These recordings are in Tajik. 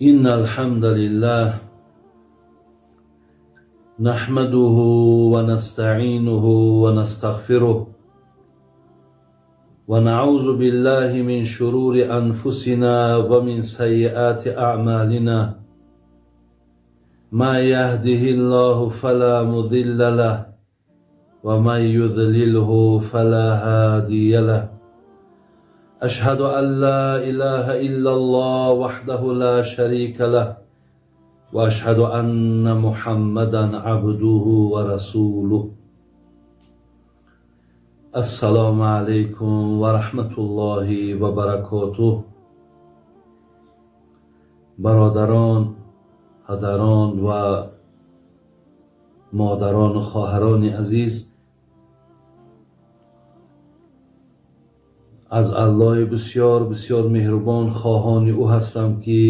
إن الحمد لله نحمده ونستعينه ونستغفره ونعوذ بالله من شرور أنفسنا ومن سيئات أعمالنا. ما يهده الله فلا مضل له ومن يضلله فلا هادي له. أشهد أن لا إله إلا الله وحده لا شريك له وأشهد أن محمدا عبده ورسوله. السلام عليكم ورحمة الله وبركاته. Бародарон, падарон ва модарону хоҳарони азиз, аз Аллоҳи бисёр бисёр меҳрубон хоҳони ӯ ҳастам, ки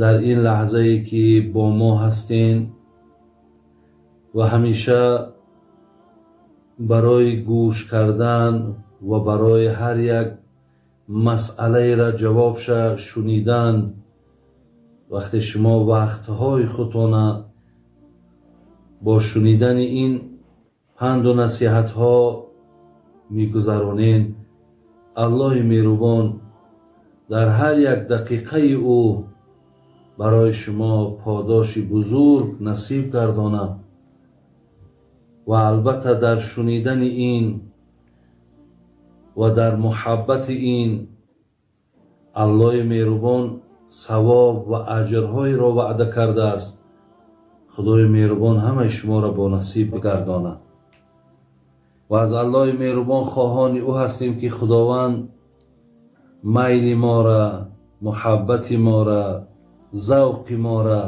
дар ин лаҳзае ки бо мо ҳастем ва ҳамеша барои гӯш кардан ва барои ҳар як масъалаеро ҷавобша шунидан, вақте шумо вақтҳои худтона бо шунидани ин панду насиҳатҳо мегузаронед, Аллоҳи меҳрубон дар ҳар як дақиқаи ӯ барои шумо подоши бузург насиб гардонад. Ва албатта, дар шунидани ин ва дар муҳаббати ин Аллоҳи меҳрубон савоб ва аҷрҳоеро ваъда кардааст. Худои меҳрубон ҳамаи шуморо бо насиб бигардонад. Ва аз Аллоҳи меҳрубон хоҳони ӯ ҳастем, ки Худованд майли мора, муҳаббати мора, завқи мора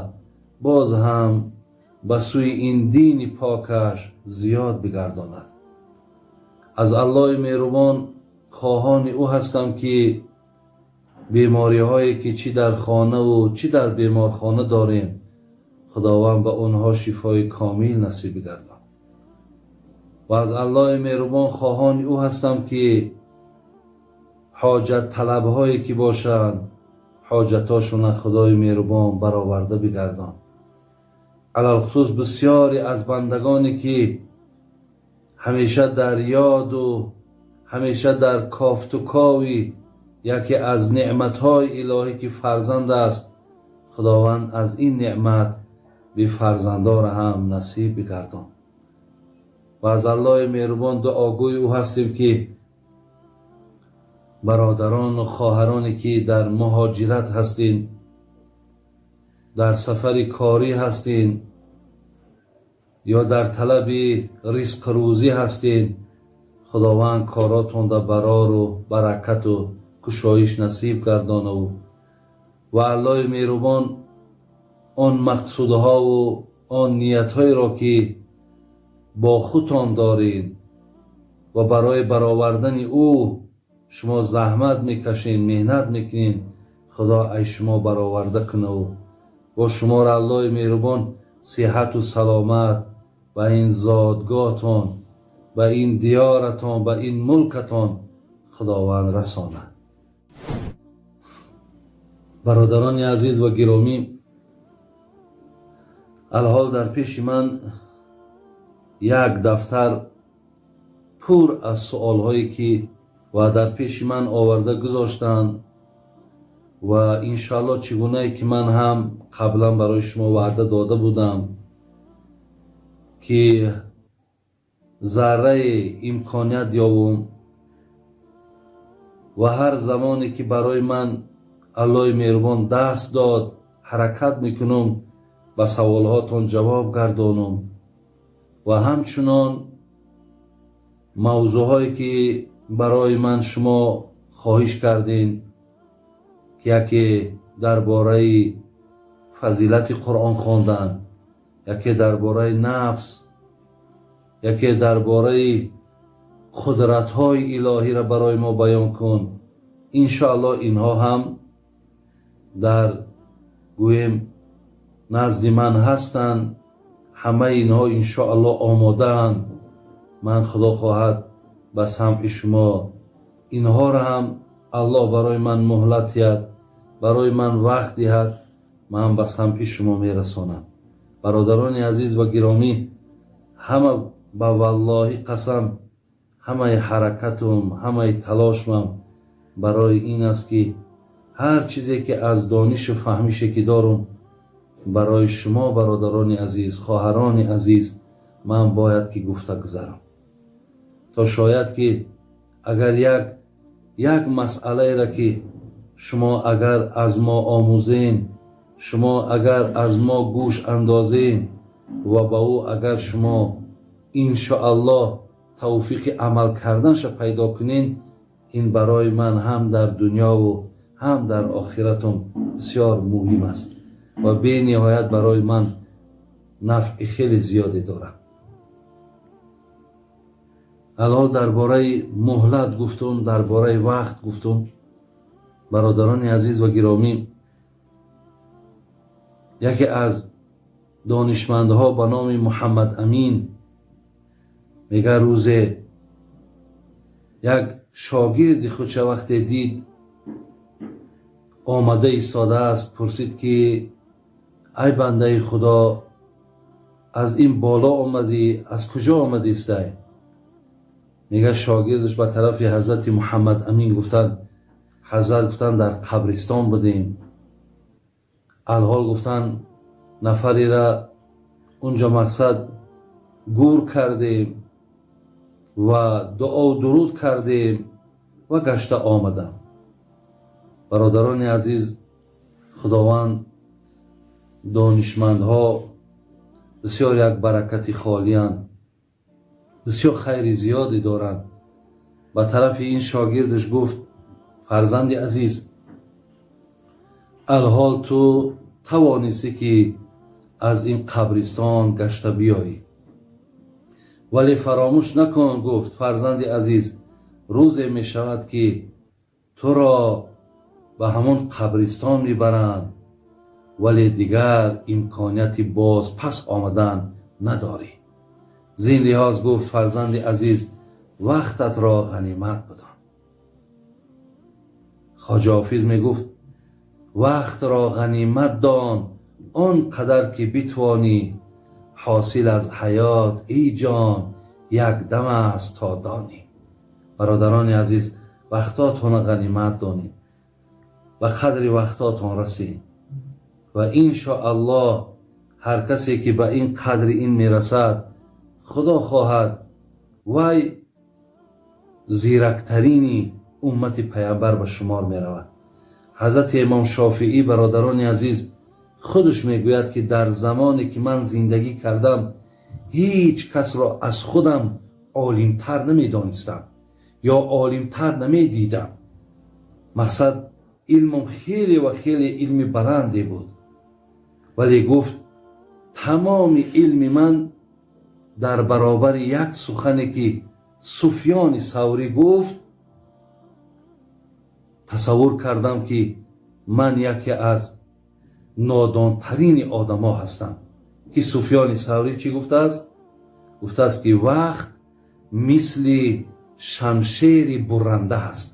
боз ҳам ба сӯи ин дини покаш зиёд бигардонад. Аз Аллоҳи меҳрубон хоҳони ӯ ҳастам, ки бемориҳое ки чӣ дар хонаву чӣ дар беморхона дорем, Худованд ба онҳо шифои комил насиб бигардон. Ва аз Аллоҳи меҳрубон хоҳони ӯ ҳастам, ки ҳоҷат талабҳое ки бошанд, ҳоҷатҳошона Худои меҳрубон бароварда бигардон. Алалхусус бисёре аз бандагоне ки ҳамеша дар ёду ҳамеша дар кофту кови яке аз неъматҳои илоҳӣ, ки фарзанд аст, Худованд аз ин неъмат бифарзандора ҳам насиб бигардон. Ва аз Аллоҳи меҳрубон дуогӯи ӯ ҳастем, ки бародарону хоҳароне ки дар муҳоҷират ҳастин, дар сафари корӣ ҳастин ё дар талаби ризқу рӯзӣ ҳастин, Худованд коротонда барору баракату кушоиш насиб гардонаву ва Аллоҳи меҳрубон он мақсудҳову он ниятҳоеро, ки бо худтон доред ва барои баровардани ӯ шумо заҳмат мекашед, меҳнат мекунед, Худо ай шумо бароварда кунаву бо шуморо Аллоҳи меҳрубон сиҳату саломат ба ин зодгоҳтон, ба ин диёратон, ба ин мулкатон Худованд расонад. Бародарони азиз ва гиромӣ, алҳол дар пеши ман як дафтар пур аз суолҳое ки ва дар пеши ман оварда гузоштанд. Ва иншоалло, чӣ гунае ки ман ҳам қаблан барои шумо ваъда дода будам, ки зарраи имконият ёбум ва ҳар замоне ки барои ман Аллоҳи меҳрубон даст дод, ҳаракат мекунам, ба саволҳотон ҷавоб гардонам. Ва ҳамчунон мавзӯъҳое ки барои ман шумо хоҳиш кардем, ки яке дар бораи фазилати Қуръон хондан, яке дар бораи нафс, яке дар бораи қудратҳои илоҳиро барои мо баён кун, иншоаллоҳ, инҳо ҳам дар гӯем назди ман ҳастанд. Ҳамаи инҳо иншоаллоҳ омодаанд. Ман, Худо хоҳад, ба самъи шумо инҳоро ҳам, Аллоҳ барои ман муҳлат диҳад. Барои ман вақт диҳад, ман ба самъи шумо мерасонам. Бародарони азиз ва гиромӣ, ҳама ба валлоҳӣ қасам, ҳамаи ҳаракатум, ҳамаи талошмам барои ин аст, ки ҳар чизе ки аз донишу фаҳмише ки дорум, барои шумо, бародарони азиз, хоҳарони азиз, ман бояд ки гуфта гузарам, то шояд ки агар як масъалаеро ки шумо агар аз мо омӯзен, шумо агар аз мо гӯш андозен ва ба ӯ агар шумо иншоаллоҳ тавфиқи амал карданша пайдо кунен, ин барои ман ҳам дар дунёву ҳам дар охиратум бисёр муҳим аст ва бениҳоят барои ман нафъи хеле зиёде дорад. Алҳол дар бораи муҳлат гуфтум, дар бораи вақт гуфтум. Бародарони азиз ва гиромӣ, яке аз донишмандҳо ба номи Муҳаммад Амин мега, рӯзе як шогирди худша вақте дид омада истодааст, пурсид ки: «Ай бандаи Худо, аз ин боло омадӣ, аз куҷо омадистай?» Мега, шогирдаш ба тарафи ҳазрати Муҳаммад Амин гуфтанд: «Ҳазрат, гуфтанд, дар қабристон будем. Алҳол, гуфтанд, нафарера унҷо, мақсад, гур кардем ва дуову дуруд кардем ва гашта омадам». Бародарони азиз, Худованд донишмандҳо бисёр як баракати холиянд, бисёр хайри зиёде доранд. Ба тарафи ин шогирдаш гуфт: «Фарзанди азиз, алҳол ту тавонистӣ ки аз ин қабристон гашта биёӣ, вале фаромӯш накун, гуфт, фарзанди азиз, рӯзе мешавад ки туро ба ҳамон қабристон мебаранд, вале дигар имконияти боз пас омадан надорӣ. Зин лиҳоз, гуфт, фарзанди азиз, вақтатро ғанимат бидон». Хоҷа Ҳофиз мегуфт: «Вақтро ғанимат дон он қадар ки битвонӣ, ҳосил аз ҳаёт, эй ҷон, як дам аст то донӣ». Бародарони азиз, вақтотонро ғанимат донед, ба қадри вақтотон расед ва иншоаллоҳ ҳар касе ки ба ин қадри ин мерасад, Худо хоҳад, вай зирактарини уммати Паямбар ба шумор меравад. Ҳазрати Имом Шофиӣ, бародарони азиз, худаш мегӯяд ки дар замоне ки ман зиндагӣ кардам, ҳеҷ касро аз худам олимтар намедонистам ё олимтар намедидам. Мақсад, илмам хеле ва хеле илми баланде буд, вале, гуфт, тамоми илми ман дар баробари як сухане ки Суфёни Саврӣ гуфт, тасаввур кардам ки ман яке аз нодонтарини одамо ҳастам. Ки Суфёни Саврӣ чӣ гуфтааст? Гуфтааст ки вақт мисли шамшери бурранда ҳаст.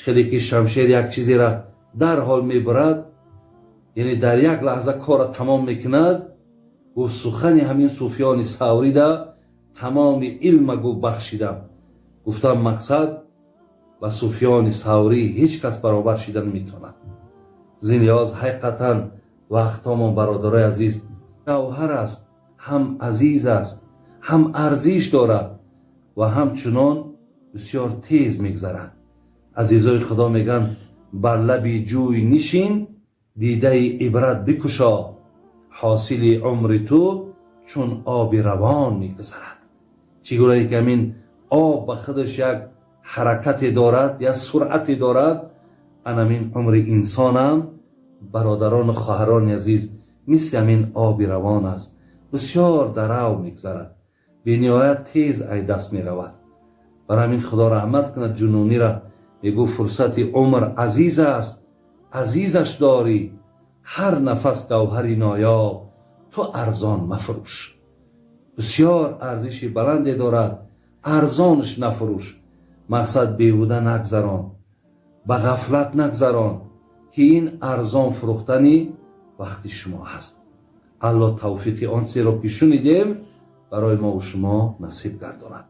Хеле ки шамшер як чизеро дарҳол мебурад, яъне дар як лаҳза корро тамом мекунад. Гуфт, сухани ҳамин Суфёни Саврида тамоми илма, гуфт, бахшидам. Гуфтам, мақсад, ба Суфёни Саврӣ ҳеҷ кас баробар шида наметавонад. Зин лиҳоз, ҳақиқатан вақтҳомон, бародарои азиз, гавҳар аст, ҳам азиз аст, ҳам арзиш дорад ва ҳамчунон бисёр тез мегзарад. Азизои Худо мегӯянд: «Бар лаби ҷӯй нишин, дидаи ибрат бикушо, ҳосили умри ту чун оби равон мегузарад». Чӣ гунае ки ҳамин об ба худаш як ҳаракате дорад, як суръате дорад, анамин умри инсонам, бародарону хоҳарони азиз, мисли ҳамин оби равон аст, бисёр дарав мегузарад, бениҳоят тез ай даст меравад. Бар ҳамин, Худо раҳмат кунад Ҷунунира, мегӯ: «Фурсати умр азиз аст, азизаш дорӣ, ҳар нафас гавҳари ноёб, ту арзон мафурӯш». Бисёр арзиши баланде дорад, арзонаш нафурӯш. Мақсад, беҳуда нагзарон, ба ғафлат нагзарон. Ки ин арзон фурӯхтани вақти шумо ҳаст. Аллоҳ тавфиқи он чизеро, ки шунидем, барои мову шумо насиб гардонад.